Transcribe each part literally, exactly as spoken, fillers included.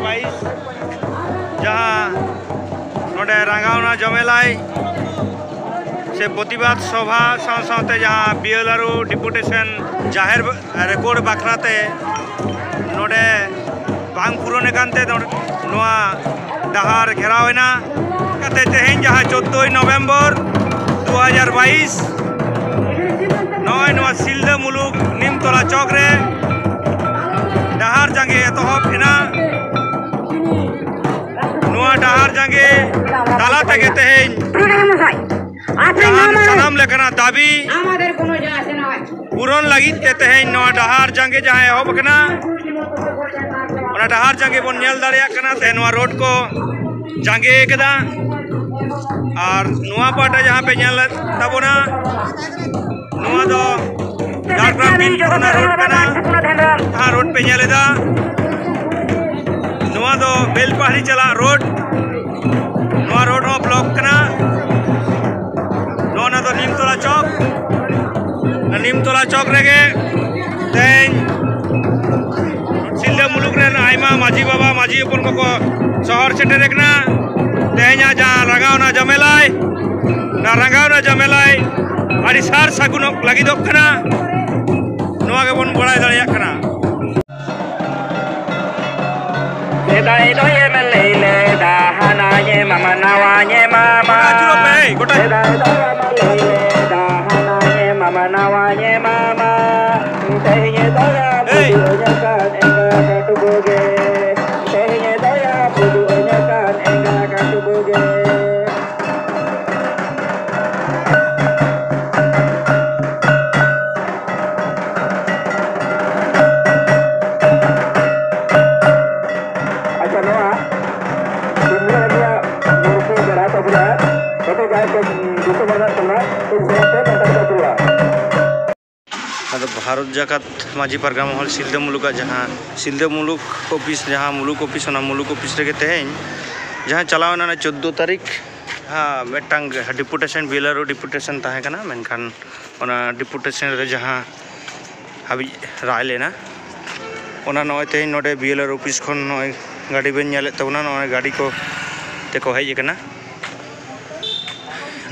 ᱵᱟᱭᱤᱥ, ᱡᱟᱦᱟᱸ ᱱᱚᱰᱮ ᱨᱟᱸᱜᱟᱣᱱᱟ ᱡᱚᱢᱮᱞᱟᱭ ᱥᱮ ᱯᱨᱚᱛᱤᱵᱟᱫ ᱥᱚᱵᱷᱟ ᱥᱟᱶ ᱥᱟᱶᱛᱮ ᱡᱟᱦᱟᱸ ᱵᱤᱭᱮᱞᱟᱨᱩ ᱰᱮᱯᱩᱴᱮᱥᱚᱱ ᱡᱟᱦᱮᱨ ᱨᱮᱠᱚᱨᱰ ᱵᱟᱠᱷᱨᱟ ᱛᱮ ᱱᱚᱰᱮ ᱵᱟᱝ ᱯᱩᱨᱚᱱ ᱟᱠᱟᱱ ᱛᱮ ᱱᱚᱰᱮ ᱱᱚᱣᱟ ᱰᱟᱦᱟᱨ ᱜᱷᱮᱨᱟᱣ ᱮᱱᱟ᱾ ᱠᱟᱛᱮ ᱛᱮᱦᱮᱧ ᱡᱟᱦᱟᱸ ᱪᱳᱫᱽᱫᱳᱭ ᱱᱚᱵᱷᱮᱢᱵᱚᱨ ᱫᱩ ᱦᱟᱡᱟᱨ ᱵᱟᱭᱤᱥ, ᱱᱚᱜᱼᱚᱭ ᱱᱚᱣᱟ ᱥᱤᱞᱫᱟᱹ ᱢᱩᱞᱩᱠ ᱱᱤᱢᱛᱚᱞᱟ ᱪᱚᱠ ᱨᱮ ᱰᱟᱦᱟᱨ ᱡᱟᱸᱜᱮ ᱮᱛᱚᱦᱚᱵ ᱮᱱᱟ᱾ ᱱᱚᱣᱟ ᱰᱟᱦᱟᱨ ᱡᱟᱸᱜᱮ ᱛᱟᱞᱟ ᱛᱮᱜᱮ ᱛᱮᱦᱮᱧ ᱡᱟᱦᱟᱸ ᱥᱟᱱᱟᱢ ᱞᱮᱠᱟᱱᱟᱜ ᱫᱟᱹᱵᱤ ᱯᱩᱨᱚᱱ ᱞᱟᱹᱜᱤᱫ ᱛᱮ ᱛᱮᱦᱮᱧ ᱱᱚᱣᱟ ᱰᱟᱦᱟᱨ ᱡᱟᱸᱜᱮ ᱡᱟᱦᱟᱸ ᱮᱦᱚᱵ ᱟᱠᱟᱱᱟ, ᱚᱱᱟ ᱰᱟᱦᱟᱨ ᱡᱟᱸᱜᱮ ᱵᱚᱱ ᱧᱮᱞ ᱫᱟᱲᱮᱭᱟᱜ ᱠᱟᱱᱟ᱾ ᱛᱮ ᱱᱚᱣᱟ ᱨᱳᱰ ᱠᱚ ᱡᱟᱸᱜᱮ ᱠᱟᱫᱟ᱾ ᱟᱨ ᱱᱚᱣᱟ ᱯᱟᱦᱴᱟ ᱡᱟᱦᱟᱸ ᱯᱮ ᱧᱮᱞᱮᱫ ᱛᱟᱵᱚᱱᱟ, ᱱᱚᱣᱟ ᱫᱚ ᱡᱷᱟᱲᱜᱨᱟᱢ ᱵᱤᱞ ᱠᱚᱨᱱᱟᱨ ᱨᱳᱰ ᱠᱟᱱᱟ᱾ ᱡᱟᱦᱟᱸ ᱨᱳᱰ ᱯᱮ ᱧᱮᱞ ᱮᱫᱟ, ᱱᱚᱣᱟ ᱫᱚ ᱵᱮᱞᱯᱟᱦᱟᱲᱤ ᱪᱟᱞᱟᱜ ᱨᱳᱰ᱾ ᱱᱚᱣᱟ ᱨᱳᱰ ᱦᱚᱸ ᱵᱞᱚᱠ ᱠᱟᱱᱟ᱾ ᱱᱚᱜᱼᱚ ᱱᱚᱣᱟ ᱫᱚ ᱱᱤᱢᱛᱚᱞᱟ ᱪᱚᱠ᱾ ᱚᱱᱟ ᱱᱤᱢᱛᱚᱞᱟ ᱪᱚᱠ ᱨᱮᱜᱮ ᱛᱮᱦᱮᱧ ᱥᱤᱞᱫᱟᱹ ᱢᱩᱞᱩᱠ ᱨᱮᱱ ᱟᱭᱢᱟ ᱢᱟᱹᱡᱷᱤ ᱵᱟᱵᱟ, ᱢᱟᱹᱡᱷᱤ ᱦᱚᱯᱚᱱ ᱠᱚᱠᱚ ᱥᱚᱦᱚᱨ ᱥᱮᱴᱮᱨ ᱟᱠᱟᱱᱟ᱾ ᱛᱮᱦᱮᱧᱟᱜ ᱡᱟᱦᱟᱸ ᱨᱟᱸᱜᱟᱣᱱᱟ ᱡᱚᱢᱮᱞᱟᱭ, ᱚᱱᱟ ᱨᱟᱸᱜᱟᱣᱱᱟ ᱡᱚᱢᱮᱞᱟᱭ ᱟᱹᱰᱤ ᱥᱟᱨ ᱥᱟᱹᱜᱩᱱᱚᱜ ᱞᱟᱹᱜᱤᱫᱚᱜ ᱠᱟᱱᱟ, ᱱᱚᱣᱟ ᱜᱮᱵᱚᱱ ᱵᱟᱲᱟᱭ ᱫᱟᱲᱮᱭᱟᱜ ᱠᱟᱱᱟ᱾ ᱥᱮᱫᱟᱭ ᱫᱚ ᱮᱢ ᱞᱟᱹᱭ ᱞᱮᱫᱟ, ᱦᱟᱱᱟ ᱧᱮᱢᱟᱢᱟ, ᱱᱟᱣᱟ ᱧᱮᱢᱟᱢᱟ᱾ ᱜᱚᱴᱟ ᱟᱹᱪᱩᱨᱚᱜ ᱢᱮ, ᱦᱮᱭ, ᱜᱚᱴᱟ᱾ ᱥᱮᱫᱟᱭ ᱫᱚ ᱮᱢ ᱞᱟᱹᱭ ᱞᱮᱫᱟ, ᱦᱟᱱᱟ ᱧᱮᱢᱟᱢᱟ, ᱱᱟᱣᱟ ᱧᱮᱢᱟᱢᱟ᱾ ᱛᱮᱦᱮᱧ ᱫᱚᱭᱟ ᱦᱮᱭ᱾ ᱵᱩᱡᱩᱜ ᱧᱚᱜ ᱠᱟᱱ ᱮᱸᱜᱟ ᱠᱟᱹᱴᱩᱵ ᱜᱮ᱾ ᱛᱮᱦᱮᱧ ᱫᱚᱭᱟ ᱵᱩᱡᱩᱜ ᱧᱚᱜ ᱠᱟᱱ ᱮᱸᱜᱟ ᱠᱟᱹᱴᱩᱵ ᱜᱮ᱾ ᱟᱪᱪᱷᱟ, ᱱᱚᱣᱟ ᱥᱤᱢᱞᱟᱹ ᱨᱮᱭᱟᱜ ᱢᱩᱨᱛᱤ ᱵᱮᱲᱟ ᱛᱟᱵᱚᱱᱟ, ᱱᱚᱛᱮ ᱡᱟᱦᱟᱸᱭ ᱠᱚ ᱫᱤᱥᱚᱢ ᱨᱮᱱᱟᱜ ᱠᱟᱱᱟ, ᱩᱱᱠᱩ ᱦᱚᱸ ᱯᱮ ᱜᱷᱚᱱᱴᱟ ᱠᱚ ᱯᱩᱨᱟᱹᱣᱟ᱾ ᱟᱫᱚ ᱵᱷᱟᱨᱚᱛ ᱡᱟᱠᱟᱛ ᱢᱟᱹᱡᱷᱤ ᱯᱟᱨᱜᱟᱱᱟ ᱢᱚᱦᱚᱞ ᱥᱤᱞᱫᱟᱹ ᱢᱩᱞᱩᱠᱟᱜ ᱡᱟᱦᱟᱸ ᱥᱤᱞᱫᱟᱹ ᱢᱩᱞᱩᱠ ᱚᱯᱷᱤᱥ, ᱡᱟᱦᱟᱸ ᱢᱩᱞᱩᱠ ᱚᱯᱷᱤᱥ, ᱚᱱᱟ ᱢᱩᱞᱩᱠ ᱚᱯᱷᱤᱥ ᱨᱮᱜᱮ ᱛᱮᱦᱮᱧ ᱡᱟᱦᱟᱸ ᱪᱟᱞᱟᱣ ᱮᱱᱟ ᱚᱱᱟ ᱪᱳᱫᱽᱫᱳ ᱛᱟᱹᱨᱤᱠᱷ, ᱦᱮᱸ, ᱢᱤᱫᱴᱟᱝ ᱰᱮᱯᱩᱴᱮᱥᱚᱱ, ᱵᱤᱭᱮᱞᱟᱨᱩ ᱰᱮᱯᱩᱴᱮᱥᱚᱱ ᱛᱟᱦᱮᱸ ᱠᱟᱱᱟ, ᱢᱮᱱᱠᱷᱟᱱ ᱚᱱᱟ ᱰᱮᱯᱩᱴᱮᱥᱚᱱ ᱨᱮ ᱡᱟᱦᱟᱸ ᱦᱟᱹᱵᱤᱡ ᱨᱟᱭ ᱞᱮᱱᱟ, ᱚᱱᱟ ᱱᱚᱜᱼᱚᱭ ᱛᱮᱦᱮᱧ ᱱᱚᱰᱮ ᱵᱤᱭᱮᱞᱟᱨᱩ ᱚᱯᱷᱤᱥ ᱠᱷᱚᱱ ᱱᱚᱜᱼᱚᱭ ᱜᱟᱹᱰᱤ ᱵᱮᱱ ᱧᱮᱞᱮᱫ ᱛᱟᱵᱚᱱᱟ, ᱱᱚᱜᱼᱚᱭ ᱜᱟᱹᱰᱤ ᱠᱚ ᱛᱮᱠᱚ ᱦᱮᱡ ᱟᱠᱟᱱᱟ᱾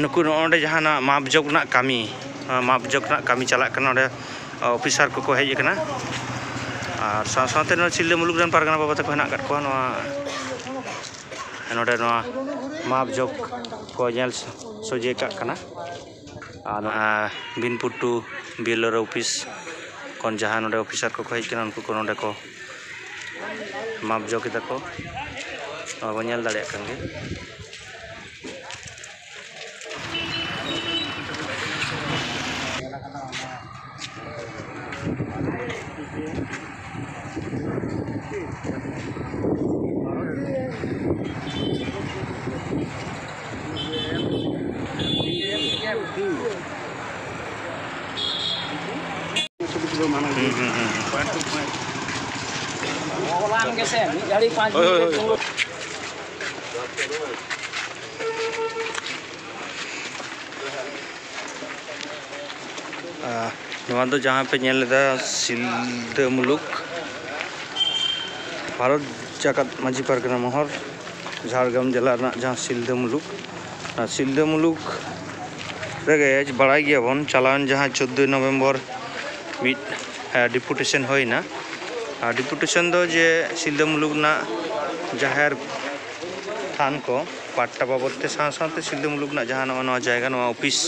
ᱱᱩᱠᱩ ᱱᱚᱜᱼᱚ ᱱᱚᱰᱮ ᱡᱟᱦᱟᱱᱟᱜ ᱢᱟᱯ ᱡᱚᱜ ᱨᱮᱱᱟᱜ ᱠᱟᱹᱢᱤ, ᱚᱱᱟ ᱢᱟᱯ ᱡᱚᱜ ᱨᱮᱱᱟᱜ ᱠᱟᱹᱢᱤ ᱪᱟᱞᱟᱜ ᱠᱟᱱᱟ ᱱᱚᱰᱮ, ᱚᱯᱷᱤᱥᱟᱨ ᱠᱚᱠᱚ ᱦᱮᱡ ᱟᱠᱟᱱᱟ᱾ ᱟᱨ ᱥᱟᱶ ᱥᱟᱶᱛᱮ ᱱᱚᱣᱟ ᱥᱤᱞᱫᱟᱹ ᱢᱩᱞᱩᱠ ᱨᱮᱱ ᱯᱟᱨᱜᱟᱱᱟ ᱵᱟᱵᱟ ᱛᱟᱠᱚ ᱦᱮᱱᱟᱜ ᱟᱠᱟᱫ ᱠᱚᱣᱟ ᱱᱚᱣᱟ ᱱᱚᱰᱮ ᱱᱚᱣᱟ ᱢᱟᱯ ᱡᱚᱜ ᱠᱚ ᱧᱮᱞ ᱥᱚᱡᱷᱮ ᱠᱟᱜ ᱠᱟᱱᱟ᱾ ᱟᱨ ᱱᱚᱣᱟ ᱵᱤᱱᱯᱩᱨ ᱴᱩ ᱵᱤ ᱮᱞ ᱳ ᱨᱮ ᱚᱯᱷᱤᱥ ᱠᱷᱚᱱ ᱡᱟᱦᱟᱸ ᱱᱚᱰᱮ ᱚᱯᱷᱤᱥᱟᱨ ᱠᱚᱠᱚ ᱦᱮᱡ ᱠᱟᱱᱟ, ᱩᱱᱠᱩ ᱠᱚ ᱱᱚᱰᱮ ᱠᱚ ᱢᱟᱯ ᱡᱚᱜ ᱮᱫᱟ ᱠᱚ, ᱱᱚᱣᱟ ᱵᱚᱱ ᱧᱮᱞ ᱫᱟᱲᱮᱭᱟᱜ ᱠᱟᱱ ᱜᱮ᱾ ᱦᱩᱸ, ᱦᱩᱸ, ᱦᱩᱸ, ᱦᱩᱸ᱾ ᱚᱞᱟᱱ ᱜᱮᱥᱮ, ᱢᱤᱫ ᱜᱷᱟᱹᱲᱤ ᱯᱟᱸᱪ ᱦᱳᱭ, ᱦᱳᱭ, ᱢᱤᱱᱤᱴ ᱦᱳᱭ᱾ ᱫᱩᱲᱩᱵ᱾ ᱟᱨ ᱱᱚᱣᱟ ᱫᱚ ᱡᱟᱦᱟᱸ ᱯᱮ ᱧᱮᱞ ᱮᱫᱟ, ᱥᱤᱞᱫᱟᱹ ᱢᱩᱞᱩᱠ, ᱵᱷᱟᱨᱚᱛ ᱡᱟᱠᱟᱛ ᱢᱟᱹᱡᱷᱤ ᱯᱟᱨᱜᱟᱱᱟ ᱢᱚᱦᱚᱞ, ᱡᱷᱟᱲᱜᱨᱟᱢ ᱡᱮᱞᱟ ᱨᱮᱱᱟᱜ ᱡᱟᱦᱟᱸ ᱥᱤᱞᱫᱟᱹ ᱢᱩᱞᱩᱠ, ᱚᱱᱟ ᱥᱤᱞᱫᱟᱹ ᱢᱩᱞᱩᱠ ᱨᱮᱜᱮ ᱵᱟᱲᱟᱭ ᱜᱮᱭᱟᱵᱚᱱ, ᱪᱟᱞᱟᱣᱮᱱ ᱡᱟᱦᱟᱸ ᱪᱳᱫᱫᱳᱭ ᱱᱚᱵᱷᱮᱢᱵᱚᱨ ᱢᱤᱫ, ᱮ, ᱰᱮᱯᱩᱴᱮᱥᱚᱱ ᱦᱩᱭᱱᱟ᱾ ᱟᱨ ᱰᱮᱯᱩᱴᱮᱥᱚᱱ ᱫᱚ ᱡᱮ ᱥᱤᱞᱫᱟᱹ ᱢᱩᱞᱩᱠ ᱨᱮᱱᱟᱜ ᱡᱟᱦᱮᱨ ᱛᱷᱟᱱ ᱠᱚ ᱯᱟᱴᱴᱟ ᱵᱟᱵᱚᱫ ᱛᱮ, ᱥᱟᱶ ᱥᱟᱶᱛᱮ ᱥᱤᱞᱫᱟᱹ ᱢᱩᱞᱩᱠ ᱨᱮᱱᱟᱜ ᱡᱟᱦᱟᱸ ᱱᱚᱜᱼᱚ ᱱᱚᱣᱟ ᱡᱟᱭᱜᱟ, ᱱᱚᱣᱟ ᱚᱯᱷᱤᱥ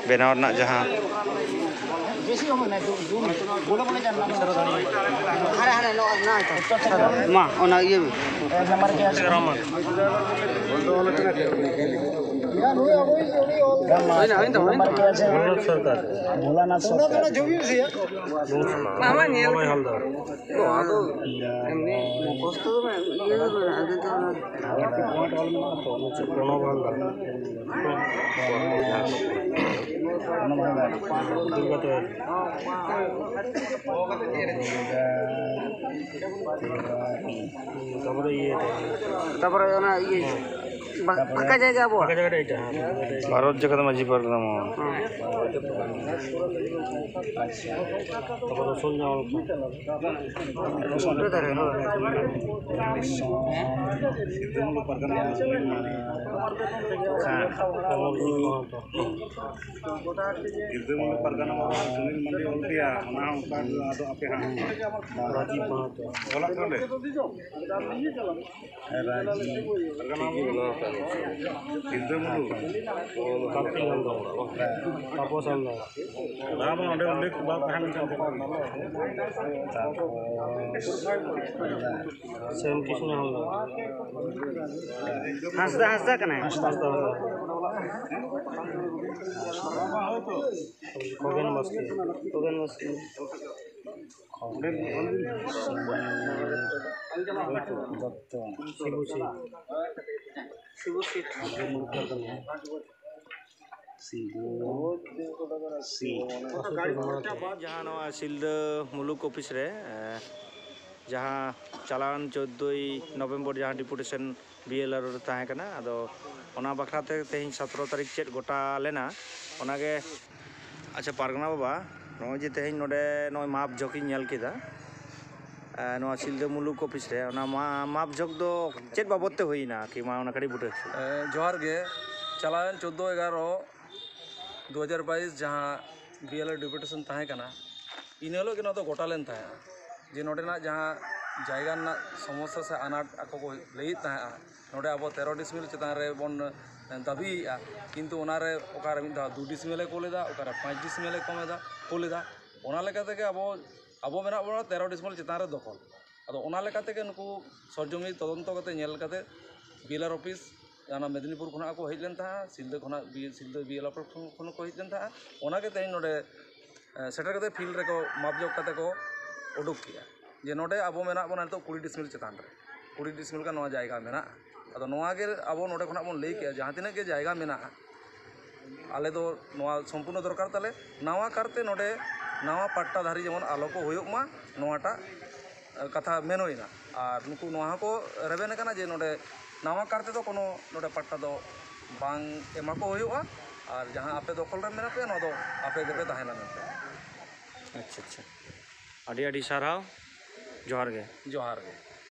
ᱵᱮᱱᱟᱣ ᱨᱮᱱᱟᱜ ᱡᱟᱦᱟᱸ ᱢᱟ, ᱚᱱᱟ ᱤᱭᱟᱹ ᱢᱮ᱾ ᱦᱩᱭᱱᱟ, ᱦᱩᱭᱱ ᱛᱟᱢᱟ, ᱦᱩᱭᱱ ᱛᱟᱢᱟ᱾ ᱵᱷᱳᱞᱟᱱᱟᱛᱷ ᱥᱚᱨᱠᱟᱨ᱾ ᱵᱷᱳᱞᱟᱱᱟᱛᱷ ᱥᱚᱨᱠᱟᱨ᱾ ᱵᱟᱝ, ᱵᱟᱝ, ᱧᱮᱞ ᱯᱮ᱾ ᱱᱚᱣᱟ ᱫᱚ ᱮᱢᱱᱤ ᱢᱩᱠᱷᱚᱥᱛᱚ ᱫᱚ ᱢᱮ-, ᱤᱭᱟᱹ ᱫᱚ ᱢᱮᱱᱟᱜᱼᱟ, ᱠᱤᱱᱛᱩ ᱚᱱᱟ ᱯᱚᱭᱮᱱᱴ ᱚᱞ ᱢᱮᱱᱟᱜᱼᱟ ᱛᱚ, ᱚᱱᱟ ᱪᱮᱫ ᱠᱚ? ᱯᱨᱚᱬᱚᱵᱽ ᱦᱟᱸᱥᱫᱟ᱾ ᱯᱨᱚᱬᱚᱵᱽ ᱦᱟᱸᱥᱫᱟ᱾ ᱫᱩᱨᱜᱟ ᱛᱮ᱾ ᱛᱟᱯᱚᱨᱮ ᱤᱭᱟᱹ ᱛᱮ᱾ ᱛᱟᱯᱚᱨᱮ ᱚᱱᱟ ᱤᱭᱟᱹ᱾ ᱵᱟ-, ᱯᱷᱟᱸᱠᱟ ᱡᱟᱭᱜᱟ ᱟᱵᱚᱣᱟᱜ᱾ ᱯᱷᱟᱸᱠᱟ ᱡᱟᱭᱜᱟ ᱨᱮ ᱮᱴᱟᱜ, ᱦᱮᱸ, ᱯᱷᱟᱸᱠᱟ ᱡᱟᱭᱜᱟ ᱨᱮ᱾ ᱵᱷᱟᱨᱚᱛ ᱡᱟᱠᱟᱛ ᱢᱟᱹᱡᱷᱤ ᱯᱟᱨᱜᱟᱱᱟ ᱢᱚᱦᱚᱞ᱾ ᱦᱮᱸ᱾ ᱛᱟᱨᱯᱚᱨ ᱨᱚᱥᱩᱞ ᱧᱟᱢ ᱞᱮᱠᱷᱟᱱ᱾ ᱩᱞᱴᱟᱹ ᱫᱷᱟᱨᱮ, ᱦᱳᱭ᱾ ᱦᱮᱸ᱾ ᱜᱤᱫᱽᱨᱟᱹ ᱢᱩᱞᱩᱠ ᱯᱟᱨᱜᱟᱱᱟ ᱵᱟᱵᱟ ᱥᱩᱱᱤᱞ ᱢᱟᱱᱰᱤ ᱚᱞ ᱠᱮᱭᱟ, ᱚᱱᱟ ᱦᱚᱸ ᱚᱱᱠᱟ ᱜᱮ ᱟᱫᱚ ᱟᱯᱮ ᱦᱟᱸᱜ᱾ ᱨᱟᱡᱤᱵ ᱢᱟᱦᱟᱛᱚ᱾ ᱚᱞᱟᱜ ᱠᱟᱱᱟ ᱞᱮ᱾ ᱨᱟᱡᱤᱵ᱾ ᱯᱟᱨᱜᱟᱱᱟ ᱵᱟᱵᱟ ᱚᱞ ᱠᱟᱱᱟ᱾ ᱜᱤᱫᱽᱨᱟᱹ ᱢᱩᱞᱩᱠ᱾ ᱠᱟᱹᱯᱤᱞ ᱦᱮᱢᱵᱨᱚᱢ᱾ ᱛᱟᱯᱚᱥ ᱦᱮᱢᱵᱨᱚᱢ᱾ ᱵᱟᱝ, ᱵᱟᱝ, ᱚᱸᱰᱮ ᱩᱞᱞᱮᱠᱷ ᱵᱟᱝ ᱛᱟᱦᱮᱸ ᱞᱮᱱᱠᱷᱟᱱ ᱪᱮᱫ ᱞᱮᱠᱟ ᱦᱩᱭᱩᱜᱼᱟ? ᱛᱟᱯᱚᱥ᱾ ᱥᱮᱢ ᱠᱨᱤᱥᱱᱚ ᱦᱮᱢᱵᱨᱚᱢ᱾ ᱦᱟᱸᱥᱫᱟ, ᱦᱟᱸᱥᱫᱟ ᱠᱟᱱᱟᱭ᱾ ᱦᱟᱸᱥᱫᱟ, ᱦᱟᱸᱥᱫᱟ᱾ ᱠᱷᱚᱜᱮᱱ ᱵᱟᱥᱠᱮ᱾ ᱠᱷᱚᱜᱮᱱ ᱵᱟᱥᱠᱮ᱾ ᱫᱚᱛᱛᱚ᱾ ᱥᱤᱵᱩ ᱥᱤᱝ᱾ ᱥᱤᱵᱩ ᱥᱤᱝ᱾ ᱥᱤᱵᱩ ᱥᱤᱝ᱾ ᱡᱟᱦᱟᱸ ᱱᱚᱣᱟ ᱥᱤᱞᱫᱟᱹ ᱢᱩᱞᱩᱠ ᱚᱯᱷᱤᱥ ᱨᱮ, ᱮ, ᱡᱟᱦᱟᱸ ᱪᱟᱞᱟᱣᱮᱱ ᱪᱳᱫᱽᱫᱳᱭ ᱱᱚᱵᱷᱮᱢᱵᱚᱨ ᱡᱟᱦᱟᱸ ᱰᱮᱯᱩᱴᱮᱥᱚᱱ ᱵᱤ ᱮᱞ ᱟᱨ ᱨᱮ ᱛᱟᱦᱮᱸ ᱠᱟᱱᱟ, ᱟᱫᱚ ᱚᱱᱟ ᱵᱟᱠᱷᱨᱟ ᱛᱮ ᱛᱮᱦᱮᱧ ᱥᱚᱛᱨᱚ ᱛᱟᱹᱨᱤᱠᱷ ᱪᱮᱫ ᱜᱚᱴᱟ ᱞᱮᱱᱟ, ᱚᱱᱟᱜᱮ᱾ ᱟᱪᱪᱷᱟ, ᱯᱟᱨᱜᱟᱱᱟ ᱵᱟᱵᱟ, ᱱᱚᱜᱼᱚᱭ ᱡᱮ ᱛᱮᱦᱮᱧ ᱱᱚᱰᱮ ᱱᱚᱜᱼᱚᱭ ᱢᱟᱯ ᱡᱷᱚᱠ ᱤᱧ ᱧᱮᱞ ᱠᱮᱫᱟ, ᱮ, ᱱᱚᱣᱟ ᱥᱤᱞᱫᱟᱹ ᱢᱩᱞᱩᱠ ᱚᱯᱷᱤᱥ ᱨᱮ, ᱚᱱᱟ ᱢᱟ-, ᱢᱟᱯ ᱡᱷᱚᱠ ᱫᱚ ᱪᱮᱫ ᱵᱟᱵᱚᱫ ᱛᱮ ᱦᱩᱭᱱᱟ? ᱠᱤ ᱢᱟ ᱚᱱᱟ ᱠᱟᱹᱴᱤᱡ ᱵᱩᱴᱟᱹ ᱦᱚᱪᱚ᱾ ᱮ, ᱡᱚᱦᱟᱨ ᱜᱮ᱾ ᱪᱟᱞᱟᱣᱮᱱ ᱪᱳᱫᱽᱫᱳ ᱮᱜᱟᱨᱚ ᱫᱩ ᱦᱟᱡᱟᱨ ᱵᱟᱭᱤᱥ ᱡᱟᱦᱟᱸ ᱵᱤ ᱮᱞ ᱟᱨ ᱰᱮᱯᱩᱴᱮᱥᱚᱱ ᱛᱟᱦᱮᱸ ᱠᱟᱱᱟ, ᱤᱱᱟᱹ ᱦᱤᱞᱳᱜ ᱜᱮ ᱱᱚᱣᱟ ᱫᱚ ᱜᱚᱴᱟ ᱞᱮᱱ ᱛᱟᱦᱮᱸᱜᱼᱟ ᱡᱮ ᱱᱚᱰᱮᱱᱟᱜ ᱡᱟᱦᱟᱸ ᱡᱟᱭᱜᱟ ᱨᱮᱱᱟᱜ ᱥᱚᱢᱚᱥᱥᱟ ᱥᱮ ᱟᱱᱟᱴ ᱟᱠᱚ ᱠᱚ ᱞᱟᱹᱭᱮᱫ ᱛᱟᱦᱮᱸᱜᱼᱟ, ᱱᱚᱰᱮ ᱟᱵᱚ ᱛᱮᱨᱚ ᱰᱤᱥᱢᱤᱞ ᱪᱮᱛᱟᱱ ᱨᱮ ᱵᱚᱱ ᱫᱟᱹᱵᱤᱭᱮᱫᱼᱟ, ᱠᱤᱱᱛᱩ ᱚᱱᱟᱨᱮ ᱚᱠᱟᱨᱮ ᱢᱤᱫ ᱫᱷᱟᱣ ᱫᱩ ᱰᱤᱥᱢᱤᱞᱮ ᱠᱳᱞ ᱮᱫᱟ, ᱚᱠᱟᱨᱮ ᱯᱟᱸᱪ ᱰᱤᱥᱢᱤᱞᱮ ᱠᱚᱢ ᱮᱫᱟ, ᱠᱳᱞ ᱮᱫᱟ᱾ ᱚᱱᱟ ᱞᱮᱠᱟ ᱛᱮᱜᱮ ᱟᱵᱚ, ᱟᱵᱚ ᱢᱮᱱᱟᱜ ᱵᱚᱱᱟ ᱛᱮᱨᱚ ᱰᱤᱥᱢᱤᱞ ᱪᱮᱛᱟᱱ ᱨᱮ ᱫᱚᱠᱷᱚᱞ᱾ ᱟᱫᱚ ᱚᱱᱟ ᱞᱮᱠᱟ ᱛᱮᱜᱮ ᱱᱩᱠᱩ ᱥᱚᱨᱡᱚᱢᱤ ᱛᱚᱫᱚᱱᱛᱚ ᱠᱟᱛᱮ ᱧᱮᱞ ᱠᱟᱛᱮ ᱵᱤ ᱮᱞ ᱟᱨ ᱚᱯᱷᱤᱥ ᱚᱱᱟ ᱢᱮᱫᱽᱱᱤᱯᱩᱨ ᱠᱷᱚᱱᱟᱜ ᱠᱚ ᱦᱮᱡ ᱞᱮᱱ ᱛᱟᱦᱮᱸᱜᱼᱟ, ᱥᱤᱞᱫᱟᱹ ᱠᱷᱚᱱᱟᱜ ᱵᱤ-, ᱥᱤᱞᱫᱟᱹ ᱵᱤ ᱮᱞ ᱟᱨ ᱚᱯᱷᱤᱥ ᱠᱷᱚᱱ ᱠᱚ ᱦᱮᱡ ᱞᱮᱱ ᱛᱟᱦᱮᱸᱜᱼᱟ᱾ ᱚᱱᱟᱜᱮ ᱛᱮᱦᱮᱧ ᱱᱚᱰᱮ, ᱮ, ᱥᱮᱴᱮᱨ ᱠᱟᱛᱮ ᱯᱷᱤᱞᱰ ᱨᱮᱠᱚ ᱢᱟᱯ ᱡᱳᱜ ᱠᱟᱛᱮ ᱠᱚ ᱩᱰᱩᱠ ᱠᱮᱜᱼᱟ ᱡᱮ ᱱᱚᱰᱮ ᱟᱵᱚ ᱢᱮᱱᱟᱜ ᱵᱚᱱᱟ ᱱᱤᱛᱚᱜ ᱠᱩᱲᱤ ᱰᱤᱥᱢᱤᱞ ᱪᱮᱛᱟᱱ ᱨᱮ, ᱠᱩᱲᱤ ᱰᱤᱥᱢᱤᱞ ᱜᱟᱱ ᱱᱚᱣᱟ ᱡᱟᱭᱜᱟ ᱢᱮᱱᱟᱜᱼᱟ᱾ ᱟᱫᱚ ᱱᱚᱣᱟ ᱜᱮ ᱟᱵᱚ ᱱᱚᱰᱮ ᱠᱷᱚᱱᱟᱜ ᱵᱚᱱ ᱞᱟᱹᱭ ᱠᱮᱜᱼᱟ, ᱡᱟᱦᱟᱸ ᱛᱤᱱᱟᱹᱜ ᱜᱮ ᱡᱟᱭᱜᱟ ᱢᱮᱱᱟᱜᱼᱟ, ᱟᱞᱮ ᱫᱚ ᱱᱚᱣᱟ ᱥᱚᱢᱯᱩᱨᱱᱚ ᱫᱚᱨᱠᱟᱨ ᱛᱟᱞᱮ, ᱱᱟᱣᱟ ᱠᱟᱨᱛᱮ ᱱᱚᱰᱮ ᱱᱟᱣᱟ ᱯᱟᱴᱴᱟᱫᱷᱟᱨᱤ ᱡᱮᱢᱚᱱ ᱟᱞᱚ ᱠᱚ ᱦᱩᱭᱩᱜ ᱢᱟ, ᱱᱚᱣᱟᱴᱟᱜ, ᱮ, ᱠᱟᱛᱷᱟ ᱢᱮᱱ ᱦᱩᱭᱱᱟ᱾ ᱟᱨ ᱱᱩᱠᱩ ᱱᱚᱣᱟ ᱦᱚᱸᱠᱚ ᱨᱮᱵᱮᱱ ᱟᱠᱟᱱᱟ ᱡᱮ ᱱᱚᱰᱮ ᱱᱟᱣᱟ ᱠᱟᱨ ᱛᱮᱫᱚ ᱠᱳᱱᱳ ᱱᱚᱰᱮ ᱯᱟᱴᱴᱟ ᱫᱚ ᱵᱟᱝ ᱮᱢᱟ ᱠᱚ ᱦᱩᱭᱩᱜᱼᱟ᱾ ᱟᱨ ᱡᱟᱦᱟᱸ ᱟᱯᱮ ᱫᱚᱠᱷᱚᱞ ᱨᱮ ᱢᱮᱱᱟᱜ ᱯᱮᱭᱟ, ᱱᱚᱣᱟ ᱫᱚ ᱟᱯᱮ ᱜᱮᱯᱮ ᱛᱟᱦᱮᱱᱟ ᱢᱮᱱᱛᱮ᱾ ᱟᱪᱪᱷᱟ, ᱟᱪᱪᱷᱟ, ᱟᱹᱰᱤ ᱟᱹᱰᱤ ᱥᱟᱨᱦᱟᱣ᱾ ᱡᱚᱦᱟᱨ ᱜᱮ᱾ ᱡᱚᱦᱟᱨ ᱜᱮ᱾